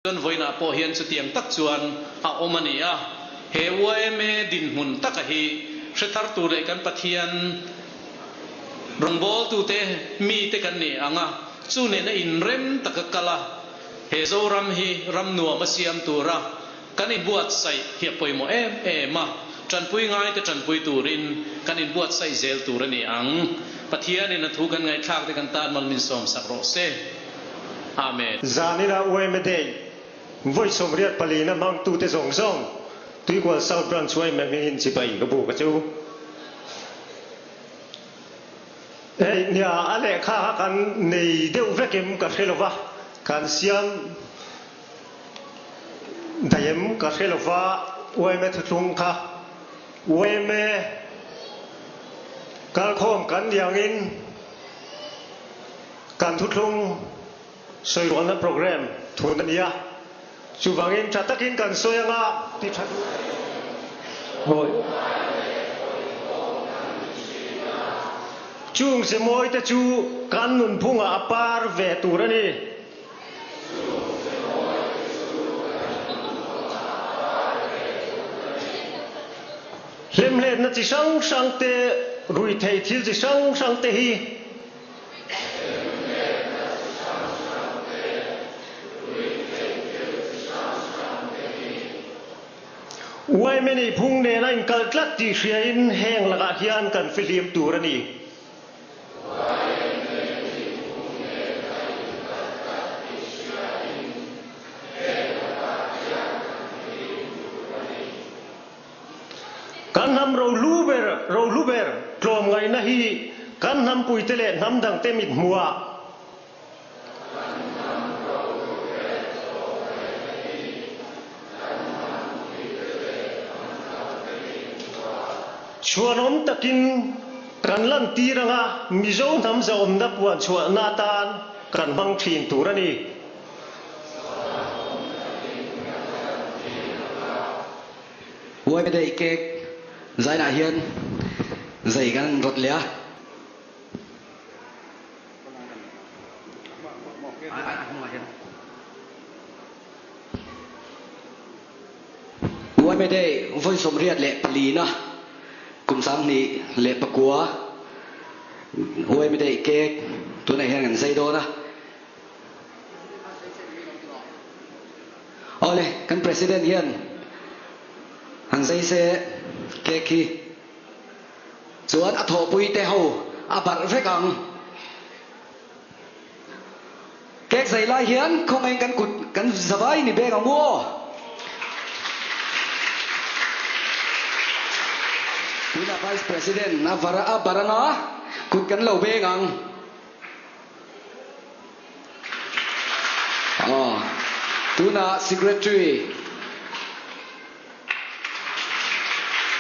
Chuan vawiinah pawh hian chutiang tak chuan a awm a ni a, he yma dinhmun taka hi hre thar tur leh kan Pathian rawngbawltute mite kan ni ang a, chu nena inrem taka kal a, he Zoram hi ram nuam a siam tura kan inbuatsaih hi a pawimawh em em a, tanpui ngaite tanpui turin kan inbuatsaih zel tur a ni ang. Pathianin a thu kan ngaihthlak te kan tan mal min sawmsak rawh se. Amen. Zanina yma Day vawi 84 na hmangtute zawng zawng Tuikual South Branch yma hmingin chibai ka buk a chu. Hei nia a lehkha kha kan nei deuh vek em ka hre lova, kan siam daih em ka hre lova yma thuthlung kha yma kalkhawm kan ni angin Kan thuthlung sawirualna programme thun a ni a, chuvangin tha takin kan sawi anga ti tha duh hawi. Chung ze mawite chu kan nunphungah a par ve tur a ni. Hlemhletna chi hrang hrang te, ruihtheih thil chi hrang hrang te hi. Yma nih phung nen a inkal tlat tih hriain heng lakah hian kan fihlim tur a ni. Kan hnam rohlu ber, rohlu ber tlawmngaihna hi kan hnampuite leh hnam dangte mit hmuhah. Chhuanawm takin kan lantir anga Mizo hnam zahawmna puanchhuahna atan kan hmang thin tur a ni. Uaime daih kek zainah hian zai kan rawt leh a. Uaime daih vawi 84 na kum 29 uaime daih kek tunah hian kan zai dawn a. Awle, kan President hian han zai se cake hi chuan a thawhpui te ho a barh vek ang. Cake zai lai hian khawngaiin kan kut kan zavai ni beng ang u aw. Tunah Vice President a barh anga kut kan lo beng ang. Aw, tunah Secretary,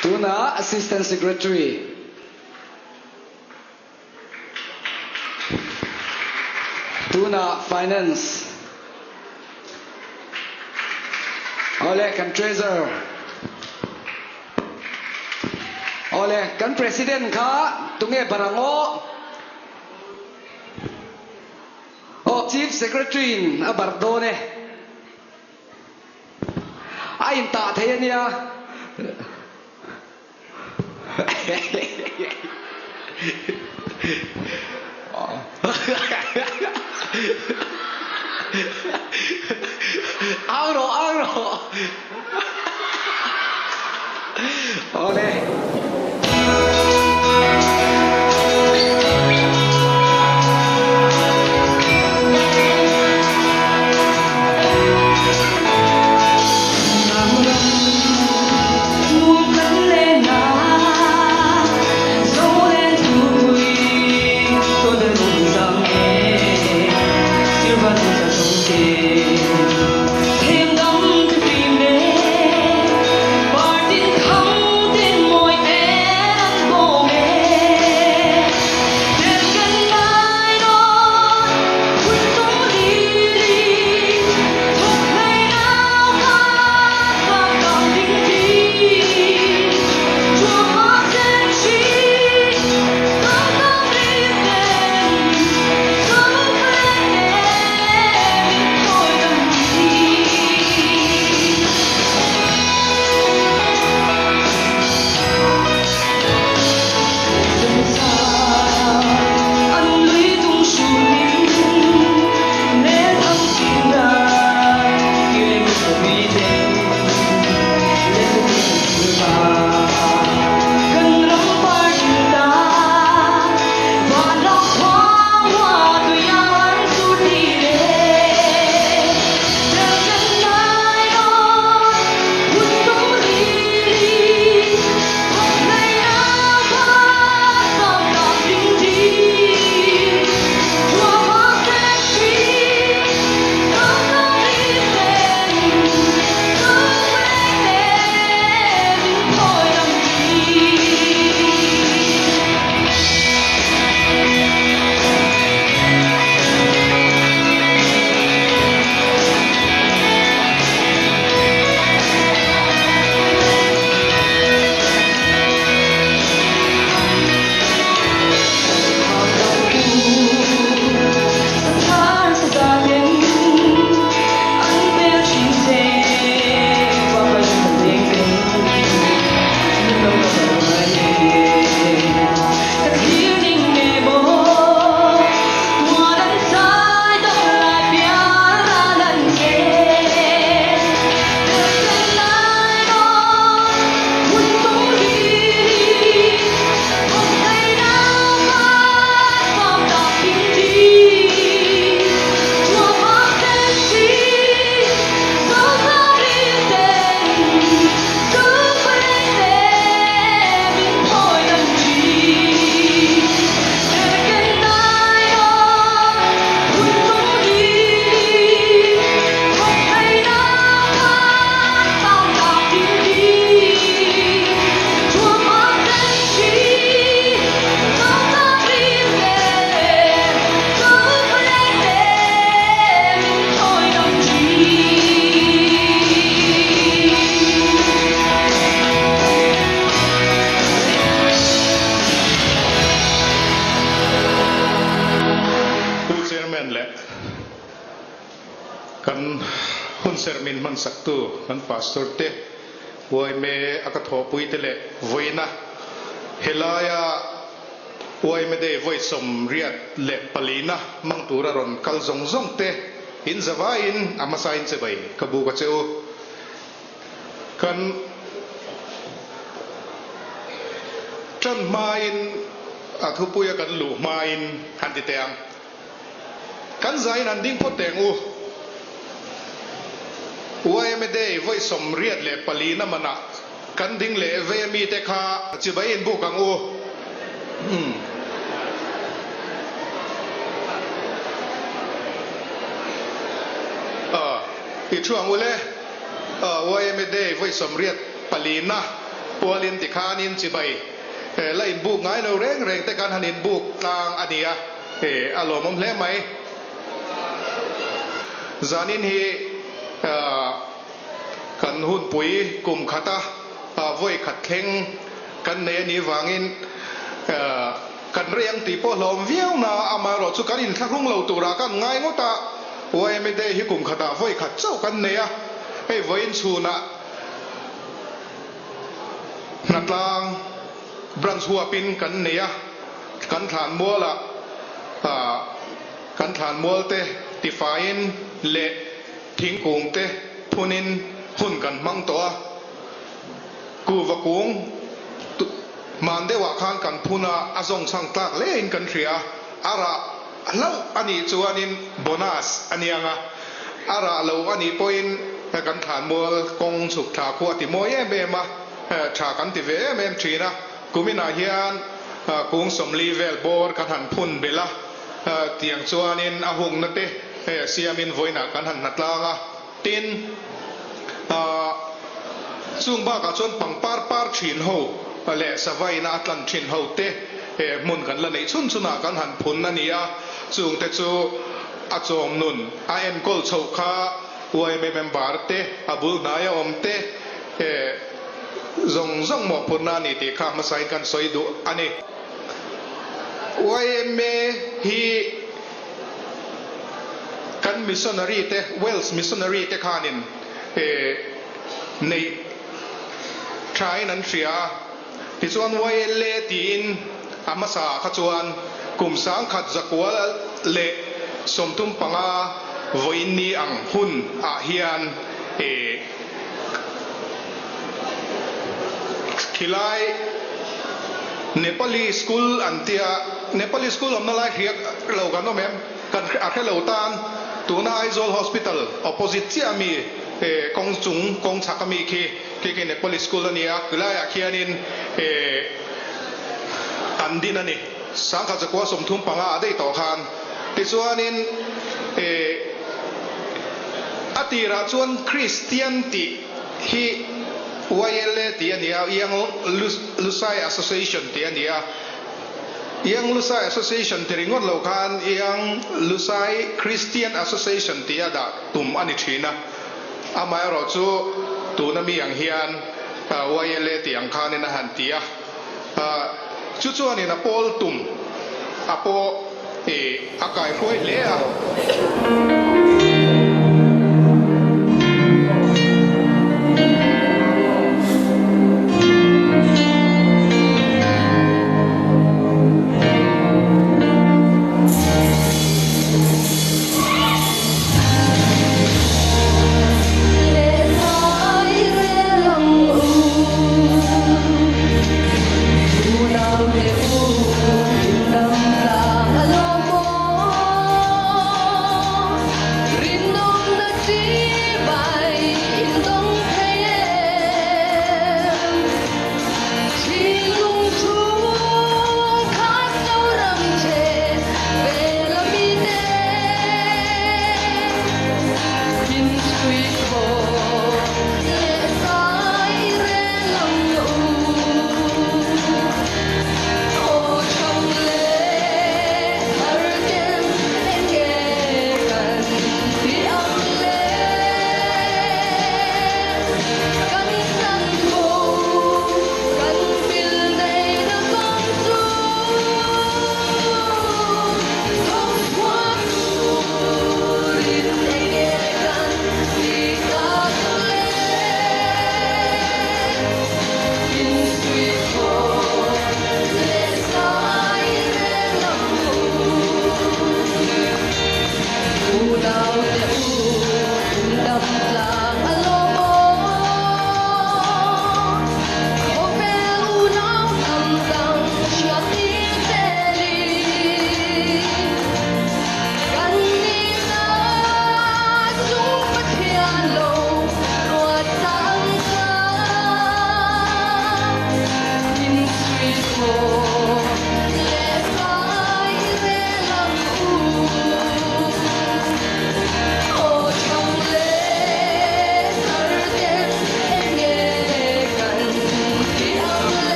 tunah Assistant Secretary, tunah Finance, awle kan Treasurer, awle kan President kha tunge barh ang aw? Aw Chief Secretary in a barh dawn e. A in tah thei a nia. Ang rawh ang rawh. Awle. Chairman leh kan hunserh min hmansaktu kan Pastor te, yma a ka thawhpui te leh vawiina helaia yma Day vawi 84na hmang tura rawn kal zawng zawng te in zavaiin a hmasain che bai ka buk a che u. Kan tan hmain a thupuia kan luh hmain han ti teh ang. Kan zain han ding phawt teh ang u. Yma Day vawi 84na manah kan ding leh vei a mite kha chibai inbuk ang u. Umm. Aw, i thu ang u le. Yma Day vawi 84na pualin tikhanin chibai la inbuk ngai lo reng reng te khan han inbuk tlang a ni a, a lawmawm hle mai. Zanin hi kan hunpui kum khata vawi khat thleng kan nei a nih vangin kan rei ang tih pawh hlawm viau na, amaherawh chu kan inthlahrung lo turah kan ngai ngawt a, yma Day hi kum khatah vawi khat chauh kan nei a, hei vawiin chhunah hnatlang branch huapin kan nei a, kan thlanmualah kan thlanmual te tifaiin leh thingkung te phunin hun kan hmang tawh a. Kuhva kung hman deuhah khan kan phun a, a zawng chhang tlak hlein kan hria a, a rah hlauh a nih chuanin bonus a niang a, a rah lo a nih pawhin kan thlanmual kawng chhuk thla khu a ti mawi em em a, tha kan ti ve em em thin a, kuminah hian kung 40 vel bawr kan han phun belh a, tiang chuanin a hungna te siamin vawiinah kan han hnatlang a. Tin, chung bakah chuan pangpar par thin ho leh savaina a tlan thin ho te hmun kan la neih chhun chhunah kan han phun a ni a, chungte chu a chawm nun a enkawl chhoh kha yma member te, a bul hnaia awm te zawng zawng mawhphurhna a ni tih kha hmasain kan sawi duh a ni. Yma hi. Kan missionary te, Wales missionary te khanin neih thain an hria a, tichuan YLA tiin a hmasa ah kha chuan kum 1135 vawiin ni ang hun ah hian khilai Nepali school an tia, Nepali school awmna lai hriat lo kan awm em? Kan a hre lo tan tuna Aizawl Hospital opposite chiah ami kawng chung kawng chhak ami khi khi khi Nepali school a nia, khilaiah khianin an din a ni. 1135 a daih tawh khan tichuanin a tirah chuan Kristian tih hi YLA tih a ni a, Young Lusai Association tih a ni a. Young Lusai Association ti ringawt lo khan Young Lusai Christian Association tih a dah tum a ni thin a. Amaherawh chu tuna mi ang hian YLA tih ang khanin a han ti a. Chu chuanin a pawl tum a pawh a kaihruai hle a.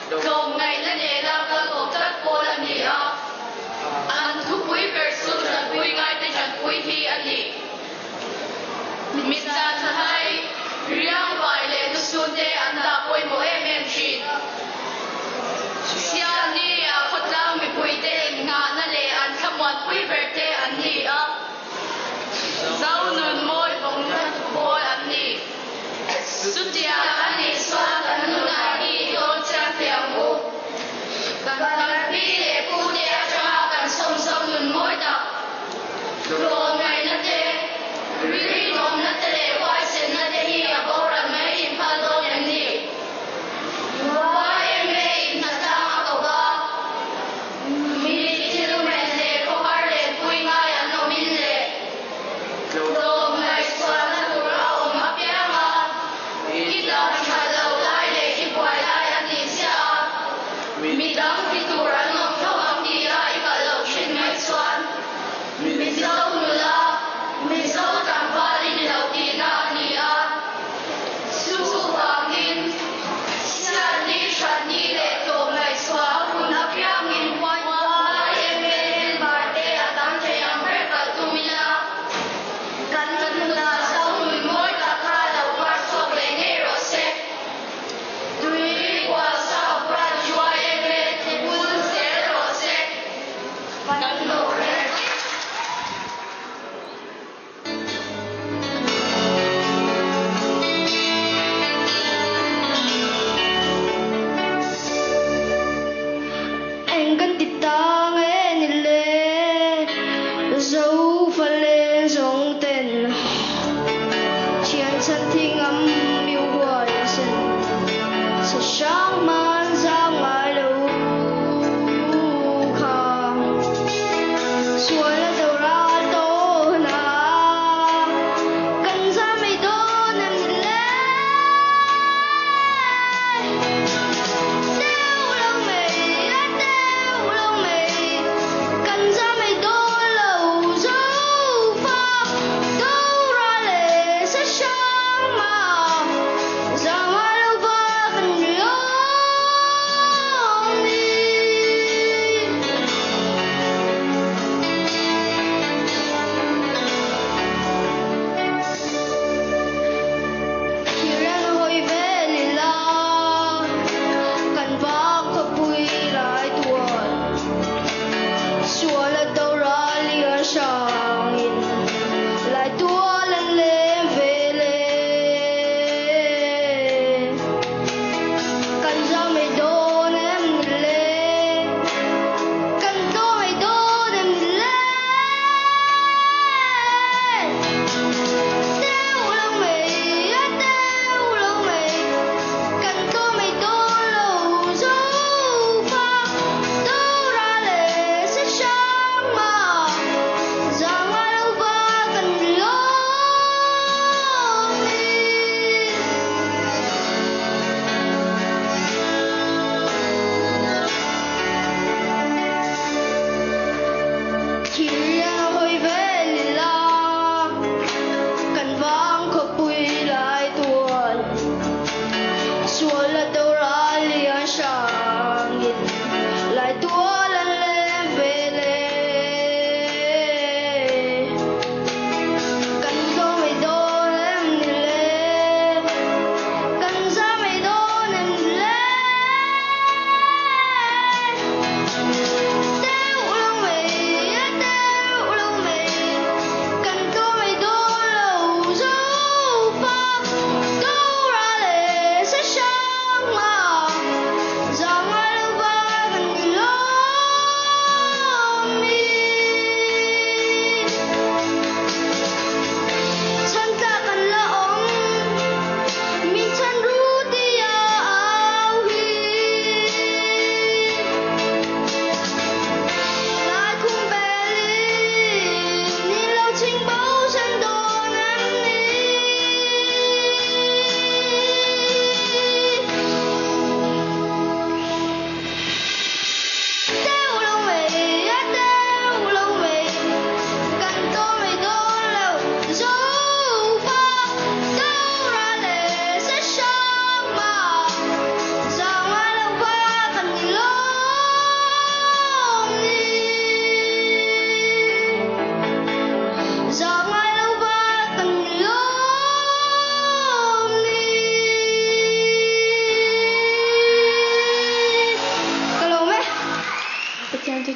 Tlawmngaihna nena kal kawp tlat pawl a ni a, an thupui ber chu tanpui ngaite tanpui hi a ni. Mitchan thlai, riangvai leh nusunte an dah pawimawh em em thin. Sialni-a khawtlang mipuite innghahna leh an thlamuanpui berte an ni a, Zonun mawi vawngna pawl an ni. Chutiang a nih chuan kan nunah hi i dawn chiang teh ang u. Kan pi leh pu te atanga kan sawmzawm nun mawi tak, tlawmngaihna te.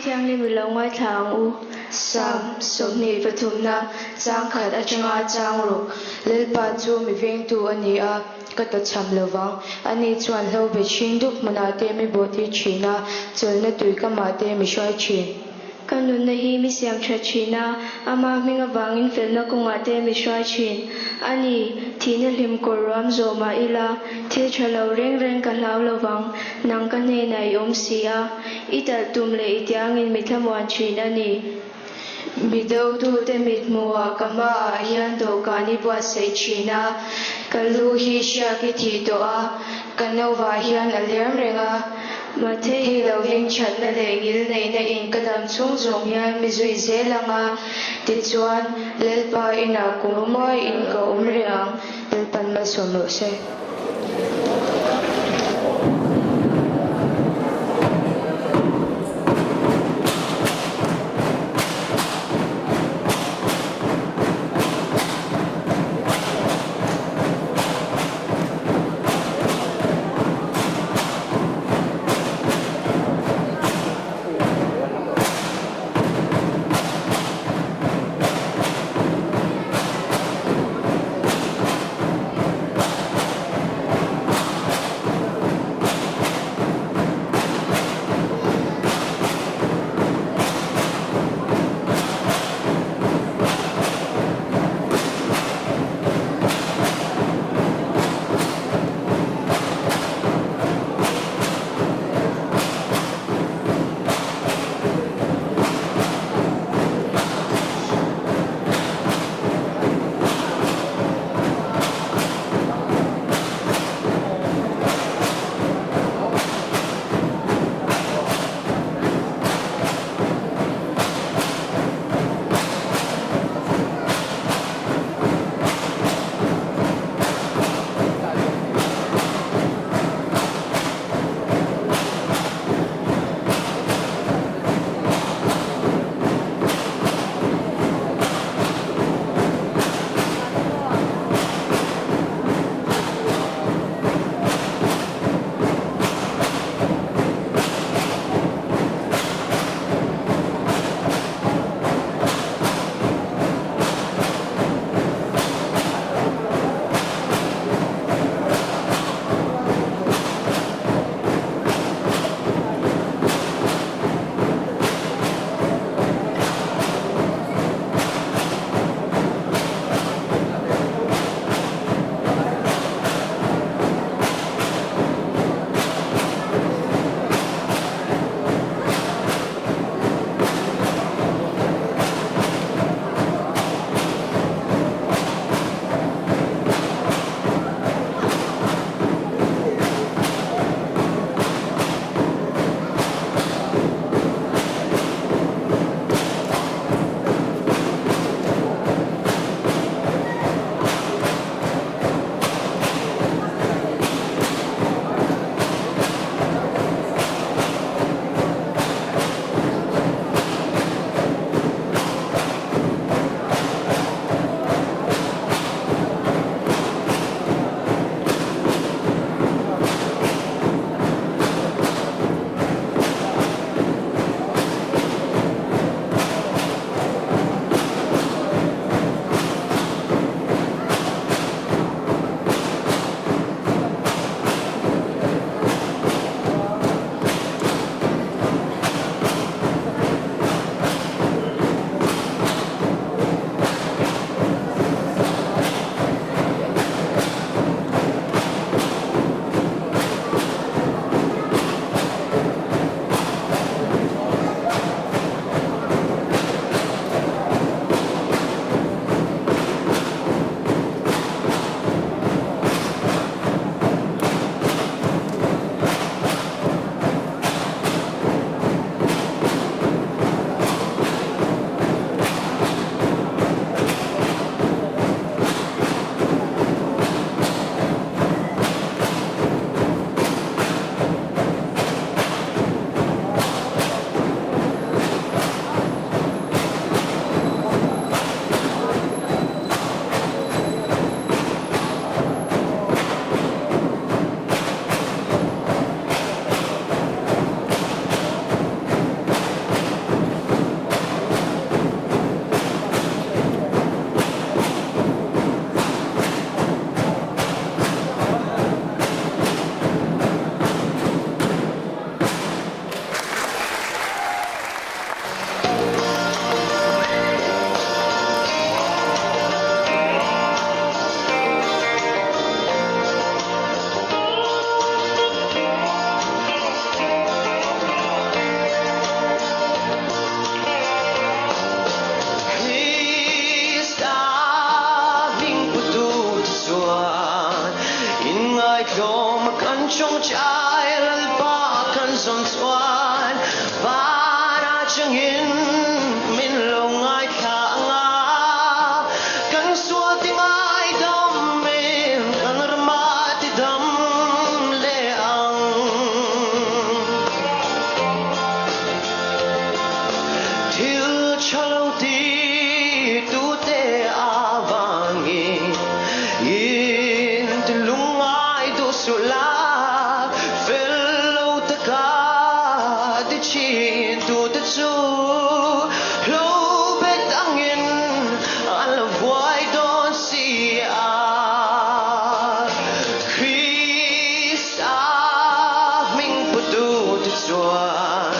Thianghlim i lo ngaithla ang u. Salm 23 na chang khat atanga chang ruk. Lalpa chu mi vengtu a ni a, ka tawchham lo vang. Ani chuan hlo bet hring dup hmunah te mi bawhtir thin a, chawlhna tui kamah te mi hruai thin. Ka nunna hi mi siam tha thin a, ama hming avangin felna kawngah te mi hruai thin. A ni, thihna hlim kawr ruam zawh mah ila, thil tha lo reng reng ka hlau lo vang, nang ka hnenah i awm si a, i talh tum leh i tiangin mi thlamuan thin a ni. Mi dotute mithmuhah ka hmaah hian dawhkan i buatsaih thin a, ka lu hi hriak i thih tawh a, ka novah hian a liam reng a. Mathei lovin thatna leh ngilneihna in ka dam chhung zawng hian mi zui zel ang a, tichuan Lalpa inah kum muaiin ka awm reng ang, Lalpan malsawm rawh se. chu hlo bet angin an lo vuai dawn si a. Krista hming putu te chuan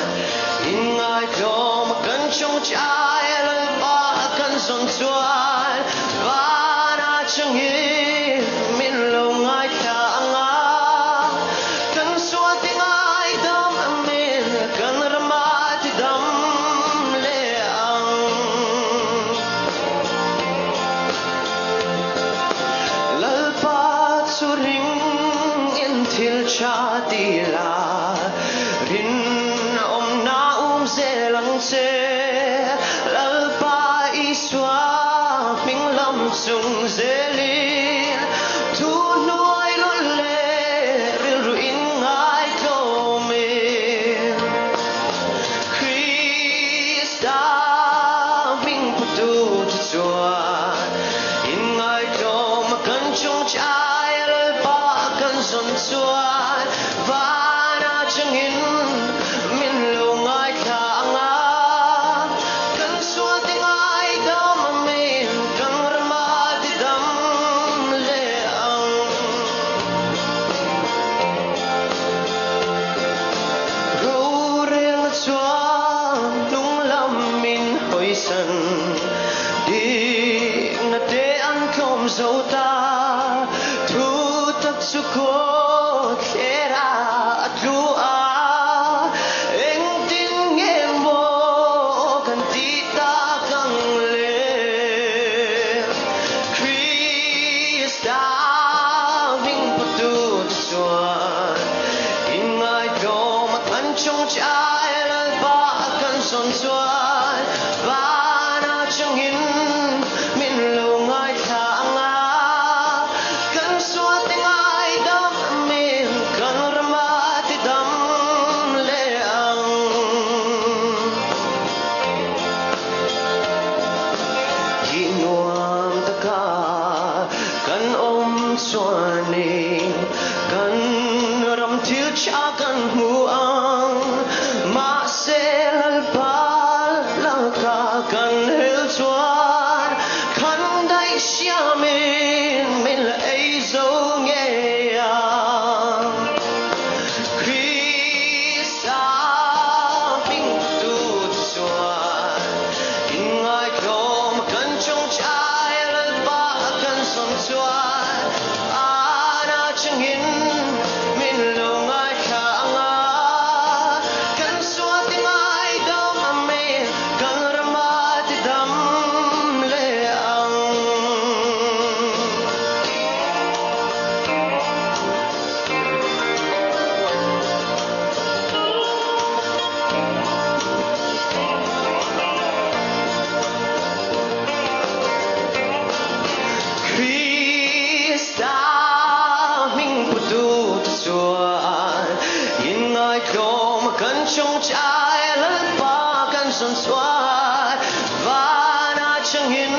inngaihtlawm kan chungchai Lalpa kan zawn chuan vana chungin min lo ngaithla ang a, kan sual ti ngaidam amin kan rama ti dam leh ang. Lalpa chu ring in thil tha ti la, rinawmna um zel ang che. Lalpa Isua hming lam chung zelin thu hnuai lawlh leh rilru in ngaitlawmin Krista hming putu chu chuan inngaihtlawm a kan chung chai Lalpa kan zawn chuan vana changin min lo ngaithla ang a, kan sual ti ngaidam amin kan rama ti dam leh ang. Rorelna chuan hnung lam min hawisan, dikna te an tlawm zo ta, thu tak chu kawt thlera a tlu a, engtin nge maw kan tih tak ang le? Krista hming putu te chuan inngaihtlawm a kan chungchai Lalpa kan zawn chuan vana chungin min lo ngaithla ang a, kan sual ti ngaidam amin kan rama ti dam leh ang. Hi nuam taka kan awm chuanin kan ram thil tha kan hmu ang, mahse Lalpa laka kan hel chuan kan daih siamin min la ei zo ngei ang. Krista hming putu te chuan inngaihtlawm kan chungchai Lalpa kan zawn chuan ana chungin min lo ngaithla ang a, kan sual ti ngaidam amen kan rama ti dam leh ang. Krista hming putu te chuan inngaihtlawm kan chungchai Lalpa kan zawn chuan vana chungin